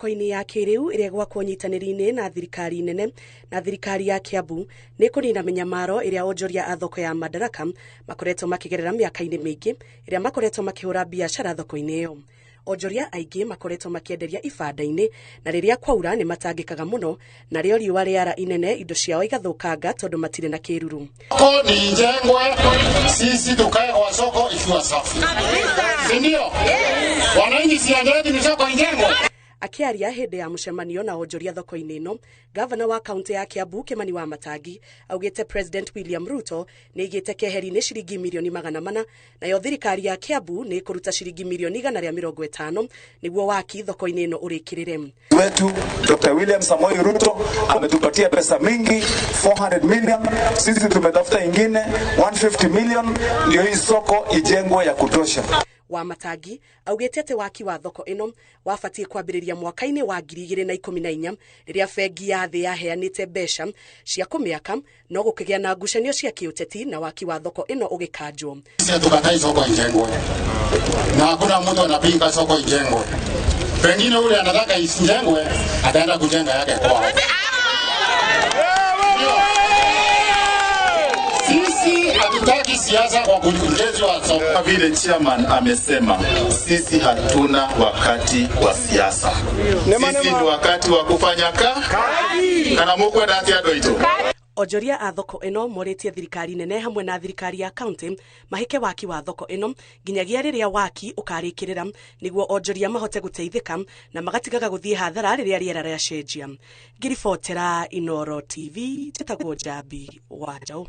Thoko-inĩ ya kĩrĩu ĩrĩa ĩgwakwo nyitanĩri-inĩ na thirikari nene na thirikari ya Kiambu nĩ kũnina mĩnyamaro ĩrĩa onjoria a thoko ya Madaraka makoretwo makĩgerera mĩaka-inĩ mĩingĩ ĩrĩa makoretwo makĩhũra biacara thoko-inĩ ĩyo. Onjoria aingĩ makoretwo makĩenderia ibanda-inĩ na rĩrĩa kwaura nĩ matangĩkaga mũno, narĩo riũa rĩara inene indo ciao igathũkanga tondũ matirĩ na kĩruru. Soko ni ijengwe, sisi tukae kwa soko ikiwa safi, si ndio? Wananchi, si ni soko ijengwe. Akĩaria hĩndĩ ya mũcemanio na onjoria thoko-inĩ ĩno, gavana wa kaunti ya Kiambu Kimani Wamatangi augĩte President William Ruto nĩ aigĩte keheri-inĩ ciringi mirioni 400, nayo thirikari ya Kiambu nĩ ĩkũruta ciringi mirioni 150 nĩguo waki thoko-inĩ ĩno ũrĩkĩrĩre. Wetu Dr. William Samoei Ruto ametupatia pesa mingi, 400 million. Sisi tumetafuta ingine 150 million ndio hii soko ijengwe ya kutosha. Wamatangi augĩte atĩ waki wa thoko ĩno wabatiĩ kwambĩrĩria mwaka-inĩ wa 2014 rĩrĩa bengi ya thĩ yaheanĩte mbeca cia kũmĩaka, no gũkĩgĩa na ngucanio cia kĩũteti na waki wa thoko ĩno ũgĩkanjwo. Sisi hatukatai soko ijengwe, na hakuna mtu anapinga soko ijengwe. Pengine ule anataka isijengwe ataenda kujenga yake kwao. Sisi hatutaki siasa kwa ujenzi wa soko. Kama vile chairman amesema, sisi hatuna wakati wa siasa. Sisi ni wakati wa kufanya kazi. Kana mukwenda atia andũ aitũ? Onjoria a thoko ĩno morĩtie thirikari nene hamwe na thirikari ya kaunti mahĩke waki wa thoko ĩno nginyagia rĩrĩa waki ũkarĩkĩrĩra nĩguo onjoria mahote gũteithĩka na magatigaga gũthiĩ hathara rĩrĩa rĩera rĩacenjia. Ngiribotera Inoro TV, njĩtagwo Njambi wa Njaũ.